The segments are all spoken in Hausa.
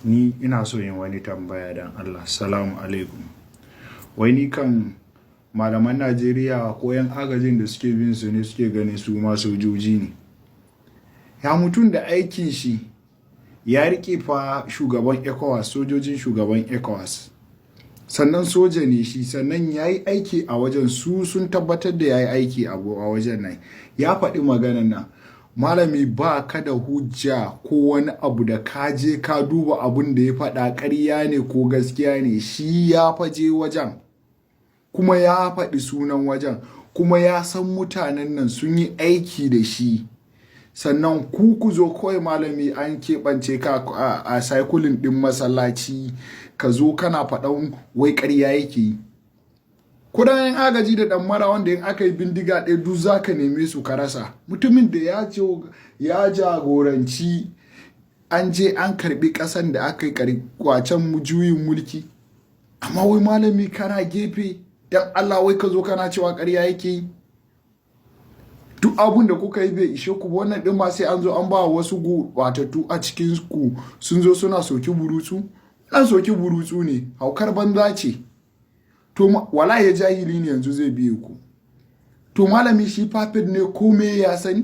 Ni ina so yin wani tambaya dan Allah. Salamu alaikum. Wai ni kan malaman Najeriya ko 'yan agajin da suke bin su ne suke ganin su ma sojoji ne? Ya mutum da aikin shi ya rike fa shugaban ECOWAS, sojojin shugaban ECOWAS. Sannan soja ne shi, sannan ya yi aiki a wajen, su sun tabbatar da ya yi aiki a wajen nan. Ya faɗi maganan nan. Malami, ba ka da hujja ko wani abu da ka je ka duba abun da ya faɗa ƙarya ne ko gaskiya ne. Shi ya faje wajen, kuma ya faɗi sunan wajen, kuma ya san mutanen nan sun yi aiki da shi. Sannan ku zo kawai, malami, an keɓance ka a circling ɗin masallaci, ka zo kana faɗan wai ƙarya yake yi. Kudan yan agaji da ɗan mara wanda in aka yi bindiga ɗaya duk za ka neme su ka rasa. Mutumin da ya ce ya jagoranci an je an karbi ƙasan da aka yi kwacen juyin mulki. Amma wai malami, kana gefe, dan Allah, wai ka zo kana cewa ƙarya yake yi. Duk abun da kuka yi bai ishe ku, wannan ɗin ma sai an zo an ba wasu gurɓatattu a cikin ku sun zo suna soki burutsu. Ɗan soki burutsu ne, haukar banza ce. To wallahi jahili ne yanzu zai biye ku. To malami shi perfect ne, kome ya sani?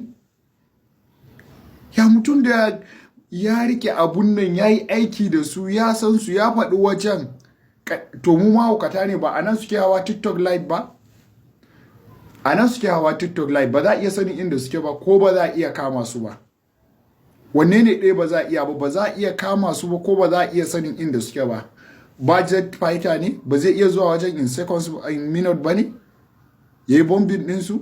Ya mutum da ya rike abun nan, ya yi aiki da su, ya san su, ya faɗi wajen. To mu mahaukata ne? Ba a nan suke hawa TikTok live ba? A nan suke hawa TikTok live. Ba za a iya sanin inda suke ba, ko ba za a iya kama su ba? Wanne ne ɗaya ba za a iya ba? Ba za a iya kama su ba, ko ba za a iya sanin inda suke ba? Budget fighter ne, ba zai iya zuwa wajen in seconds, in minute ba ne ya yi bombing ɗinsu?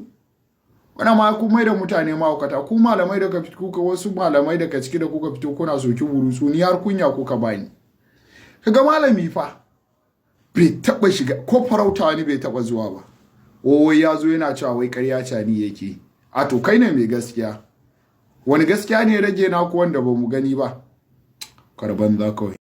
Wannan ma ku mai da mutane mahaukata. Ku malamai daga kuka, wasu malamai daga ciki da kuka fito kuna soki burutsu, ni har kunya kuka bani. Kaga malami fa bai taba shiga ko farauta wani bai taba zuwa ba, wai ya zo yana cewa wai ƙarya Tchiani yake. A to kai ne mai gaskiya? Wani gaskiya ne rage naku wanda ba mu gani ba? Karban za kawai.